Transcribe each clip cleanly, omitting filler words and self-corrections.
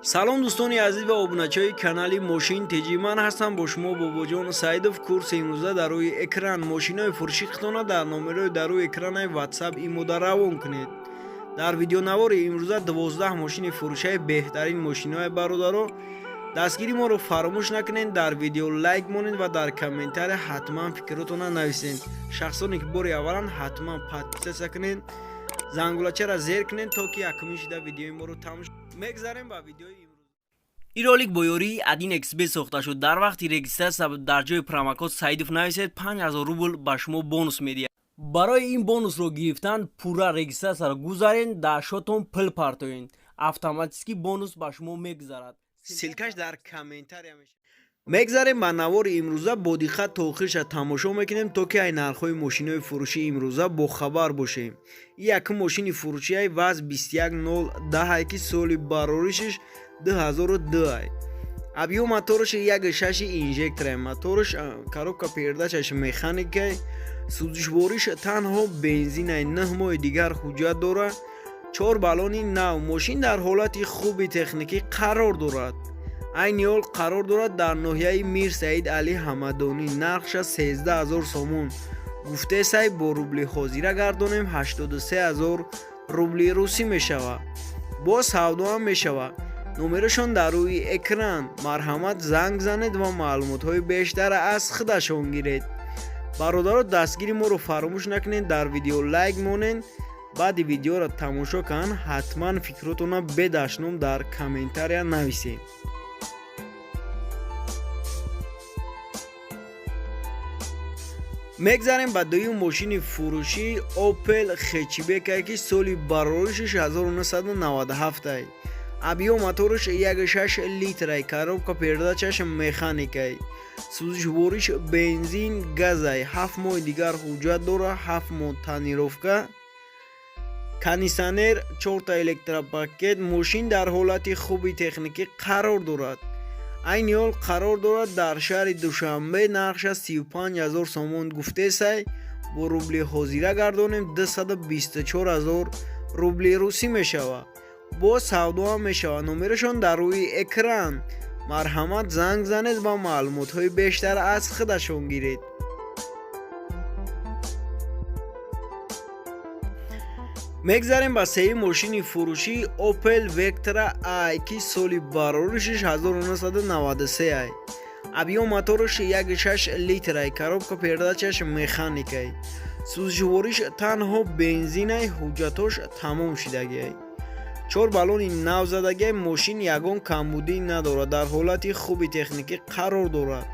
Салом, дӯстони азиз ва обуначиҳои канали Мошин Теҷи. Ман ҳастам бо шумо Бобоҷон Саидов. Курси имрӯза дар рӯи экран. Мошинои фурӯши худтона дар номерои дар рӯи экранаи Ватсап имода равон кунед. Дар видеонавори имрӯза 12 мошини фурӯшаи беҳтарин мошинои. Бародаро, дастгири моро фаромӯш накунед, дар видео лайк монед ва дар комментария ҳатман фикротона нависед. Шахсоне ки бори аввалан, ҳатман подписаться кунед, зангулачаро зер кунед, то ки якумин шида видеои моро тамошо. Мегзарем ба видеои имрӯз. Ин ролик бо ёрии 1xBet сохта шуд. Дар вақти регистрация дар ҷои промокод Саидов нависед, 5000 рубл ба шумо бонус медиҳад. Барои ин бонусро гирифтан пурра регистрация ро гузарен, дар счёт он пул партоен, автоматически бонус ба шумо мегузарад. Ссылка ш дар комментария мешавад. Мегзарем ба навори имрӯза. Бо диққат то охирша тамошо мекунем, то ки ай нархҳои мошинои фурӯшии имрӯза бохабар бошем. Ин якум мошини фурӯшиай ВАЗ 21010, ки соли бароришиш 2002 ай. Объём мотораш 1,6, инжекторай мотораш, коробка передача ш механикай, сӯзишвориш танҳо бензинай, 9 моҳи дигар ҳуҷҷат дорад, чор баллони нав. Мошин дар ҳолати хуби техникӣ қарор дорад. Айни ҳол қарор дорад дар ноҳияи Мир Саид Али Ҳамадонӣ. Нархша 13 000 сомон гуфтесай, бо рубли ҳозира гардонем, 83 000 рубли русӣ мешавад. Боз савдоам мешавад. Номерашон дар рӯи экран. Марҳамат, занг занед ва маълумотҳои бештара аз худашон гиред. Бародаро, дастгири моро фаромӯш накунед, дар видео лайк монед. Баъди видеоро тамошо кан, ҳатман фикротона бедашном дар комментария нависед. Мегзарем ба дуюм мошини фурӯшӣ, Опел Хэтчбекае, ки соли бароришиш 1997. Объём мотораш 1,6 литрай, коробка передача ш механикай, сӯзишвориш бензин газай, 7 моҳи дигар ҳуҷҷат дора, 7 моҳ тонировка, кондитсионер, чорта электропакет. Мошин дар ҳолати хуби техникӣ қарор дорад. Айни ҳол қарор дорад дар шаҳри Душанбе. Нархша 35 000 сомон гуфтесай, бо рубли ҳозира гардонем, 224 000 рубли русӣ мешавад. Боз савдоам мешавад. Номерашон дар рӯи экран. Марҳамат, занг занед ва маълумотҳои бештар аз худашон гиред. Мегзарем ба сеюм мошини фурӯшӣ, Опел Вектра ай, ки соли бароришиш 1993 ай. Объём мотораш 1,6 литрай, коробка передача ш механикай, сӯзишвориш танҳо бензинай, ҳуҷҷатош тамом шидагиай, чор баллони нав задагиай. Мошин ягон камбудӣ надорад, дар ҳолати хуби техникӣ қарор дорад.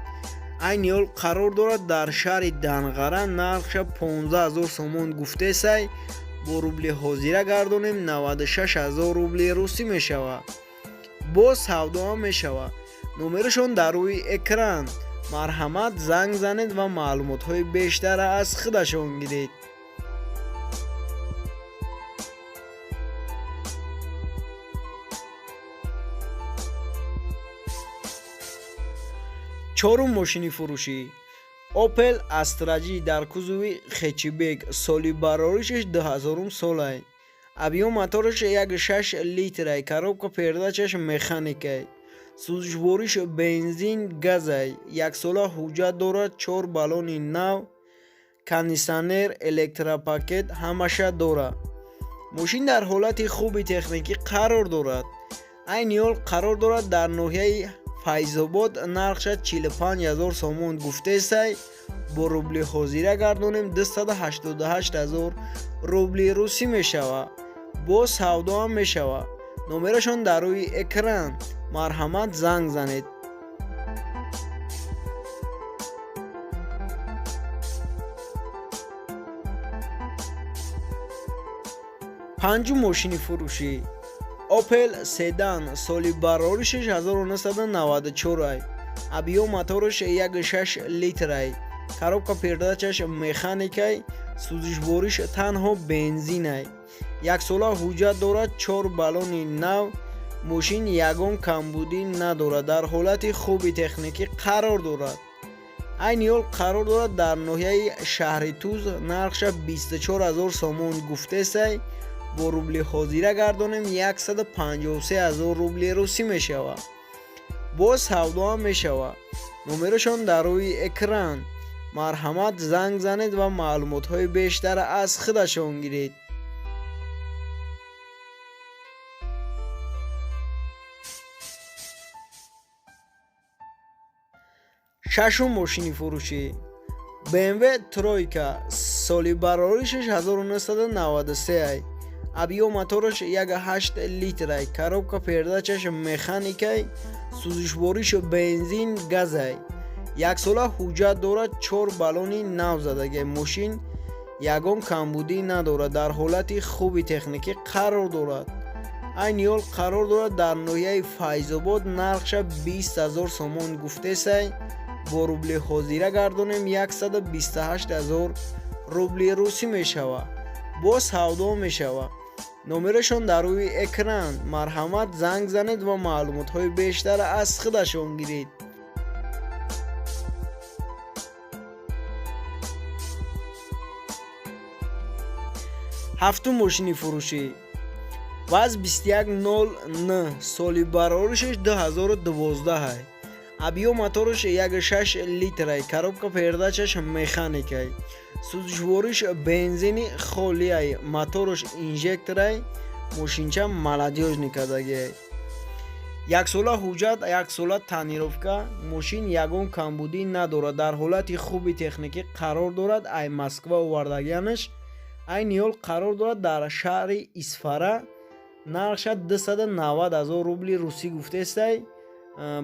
Айни ҳол қарор дорад дар шаҳри Данғара. Нархша 15 000 сомон гуфтесай, бо рубли ҳозира гардонем, 96 000 рубли русӣ мешавад. Боз савдоам мешавад. Номерашон дар рӯи экран. Марҳамат, занг занед ва маълумотҳои бештара аз худашон гиред. Чорум мошини фурӯшӣ, Опел Астра Ҷи дар кузови хэтчбек, соли бароришаш 2000 солай. Объём мотораш 1,6 литрай, коробка передача ш механикай, сӯзишвориш бензин газай, яксола ҳуҷҷат дорад, чор баллони нав, кондитсионер, электропакет ҳамаша дорад. Мошин дар ҳолати хуби техникӣ қарор дорад. Айни ҳол қарор дорад дар ноҳияи Файзобод. Нархша 45 000 сомон гуфтесай, бо рубли ҳозира гардонем, 288 000 рубли русӣ мешавад. Боз савдоам мешавад. Номерашон дар рӯи экран. Марҳамат, занг занед. Панҷум мошини фурӯшӣ, Опел седан, соли бароришаш 1994 ай. Объём мотораш 1,6 литрай, коробка передача ш механикай, сӯзишвориш танҳо бензинай, яксола ҳуҷҷат дорад, чор баллони нав. Мошин ягон камбудӣ надорад, дар ҳолати хуби техникӣ қарор дорад. Айни ҳол қарор дорад дар ноҳияи Шаҳри Туз. Нархша 24 000 сомон гуфтесай, Бо рубли ҳозира гардонем, 153 ҳазор рубли русӣ мешавад. Боз савдоам мешавад. Номерошон дар рӯи экран. Марҳамат, занг занед ва маълумотҳои бештар аз худашон гиред. Шашум мошини фурӯшӣ: BMW «Тройка», соли бароришаш 1993, объём мотораш 1,8 литрай, коробка передачаш механикай, сӯзишвориш бензин, газай, яксола ҳуҷҷат дорад, чор баллони нав задагай. Мошин ягон камбудӣ надорад, дар ҳолати хуби техникӣ қарор дорад. Айни ҳол қарор дорад дар ноҳияи Файзобод. Нархша 20 000 сомон гуфтесай, бо рубли ҳозира гардонем, 128 ҳазор рубли русӣ мешавад. Боз савдо мешавад. Номерашон дар рӯи экран. Марҳамат, занг занед ва маълумотҳои бештар аз худашон гиред. Ҳафтум мошини фурӯшӣ: ВАЗ 2109, соли бароришаш 2012, объём мотораш 1,6 литрай, коробка передачаш механикай, сӯзишвориш бензини холиай, мотораш инжекторай. Мошинча молодёжный кардагиай, яксола ҳуҷҷат, яксола тонировка. Мошин ягон камбудӣ надорад, дар ҳолати хуби техникӣ қарор дорад. Ай Москва овардагианаш. Айни ҳол қарор дорад дар шаҳри Исфара. Нархша 290 ҳазор рубли русӣ гуфтестай,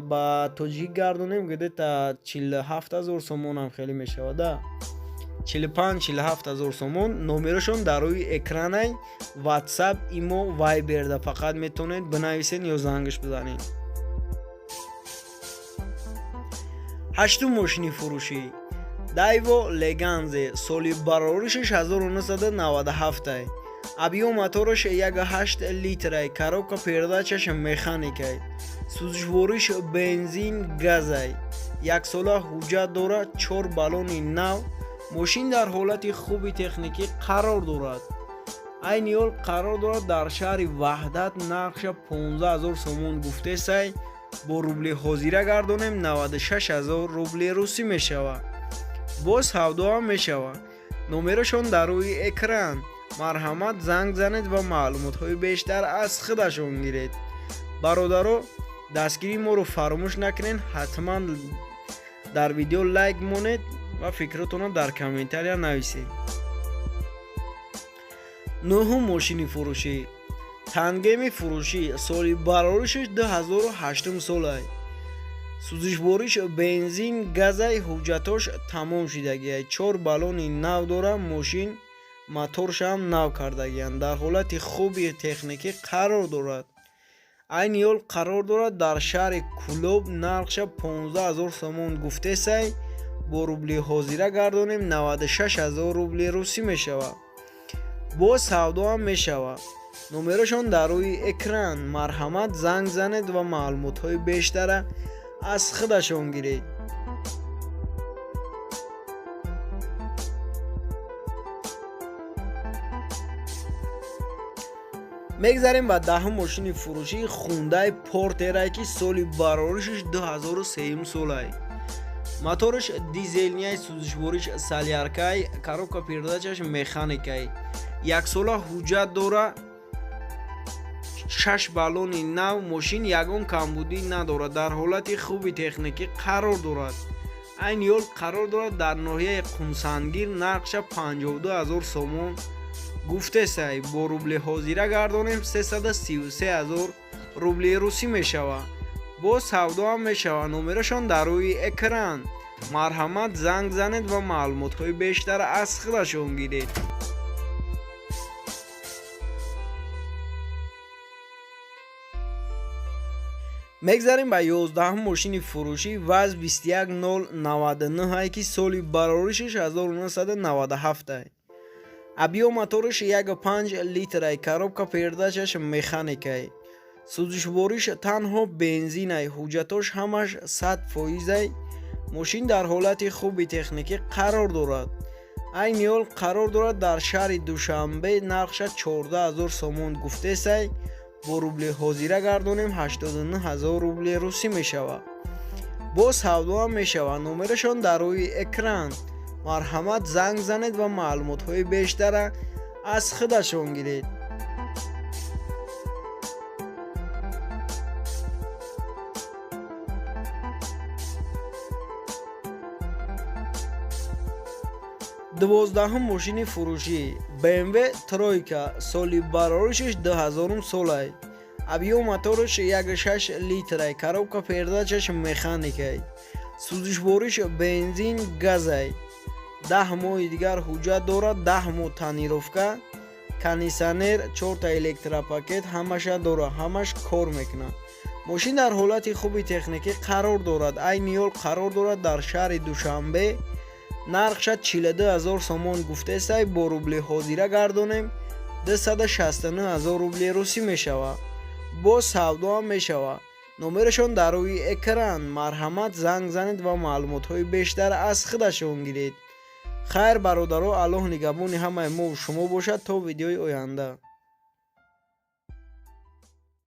ба тоҷикӣ гардонем, где-то 47 ҳазор сомонам хеле мешавад, да, 45-47 ҳазор сомон. Номерошон дар рӯи экранай. WhatsApp, Имо, Вайберда фақат метавонед бинависед ё зангаш бизанед. Ҳаштум мошини фурӯшӣ: Дайво Леганзе, соли бароришаш 1997, объём мотораш 1,8 литрай, коробка передачаш механикай, сӯзишвориш бензин, газай, яксола ҳуҷҷат дорад, чор баллони нав. Мошин дар ҳолати хуби техникӣ қарор дорад. Айни ҳол қарор дорад дар шаҳри Ваҳдат. Нархша 15 ҳазор сомон гуфтесай, бо рубли ҳозира гардонем, 96 ҳазор рубли русӣ мешавад. Боз савдоам мешавад. Номерошон дар рӯи экран. Марҳамат, занг занед ва маълумотҳои бештар аз худашон гиред. Бародаро, дастгирии моро фаромӯш накунед. Ҳатман дар видео лайк монед ва фикротонро дар комментария нависед. Нӯҳум мошини фурӯшӣ: Тангеми фурӯшӣ, соли бароришаш 2008 солай, сӯзишвориш бензин, газай, ҳуҷҷатош тамом шудагиай, чор баллони нав дора. Мошин моторшам нав кардагиянд, дар ҳолати хуби техникӣ қарор дорад. Айни ҳол қарор дорад дар шаҳри Кӯлоб. Нархша 15 ҳазор сомон гуфтесай, бо рубли ҳозира гардонем, 96 ҳазор рубли русӣ мешавад. Боз савдоам мешавад. Номерошон дар рӯи экран. Марҳамат, занг занед ва маълумотҳои бештара аз худашон гиред. Мегзарем ба даҳум мошини фурӯшӣ: Хундай Портерай, ки соли бароришаш 2003 солай, мотораш дизельный, сӯзишвориш соляркай, коробка передачаш механикай, яксола ҳуҷҷат дора, шаш баллони нав. Мошин ягон камбудӣ надорад, дар ҳолати хуби техникӣ қарор дорад. Айни ҳол қарор дорад дар ноҳияи Қумсангир. Нархша 52 ҳазор сомон гуфтесай, бо рубли ҳозира гардонем, 333 ҳазор рубли русӣ мешавад. Боз савдоам мешавад. Номерашон дар рӯи экран. Марҳамат, занг занед ва маълумотҳои бештар аз худашон гиред. Мегзарем ба 11-ум мошини фурӯшӣ: ВАЗ 21099, ки соли бароришаш 1997, объём мотораш 1,5 литрай, коробка передачаш механикай, сӯзишвориш танҳо бензинай, ҳуҷҷатош ҳамаш 100 фоизай. Мошин дар ҳолати хуби техникӣ қарор дорад. Айни ҳол қарор дорад дар шаҳри Душанбе. Нархша 14 000 сомон гуфтесай, бо рубли ҳозира гардонем, 89 ҳазор рубли русӣ мешавад. Боз савдоам мешавад. Номерашон дар рӯи экран, марҳамат, занг занед ва маълумотҳои бештара аз худашон гиред. 12-ум мошини фурӯшӣ: BMW «Тройка», соли бароришаш 2000 солай, объём мотораш 1,6 литрай, коробка передачаш механикай, сӯзишвориш бензин, газай, 10 моҳи дигар ҳуҷҷат дорад, 10 моҳ тонировка, кондитсионер, чорта электропакет ҳамаша дорад, ҳамаш кор мекунад. Мошин дар ҳолати хуби техникӣ қарор дорад. Айни ҳол қарор дорад дар шаҳри Душанбе. Нархша 42 ҳазор сомон гуфтесай, бо рубли ҳозира гардонем, 269 ҳазор рубли русӣ мешавад. Боз савдоам мешавад. Номерашон дар рӯи экран, марҳамат, занг занед ва маълумотҳои бештар аз худашон гиред. Хайр, бародаро, Аллоҳ нигаҳбони ҳамаи мову шумо бошад. То видеои оянда.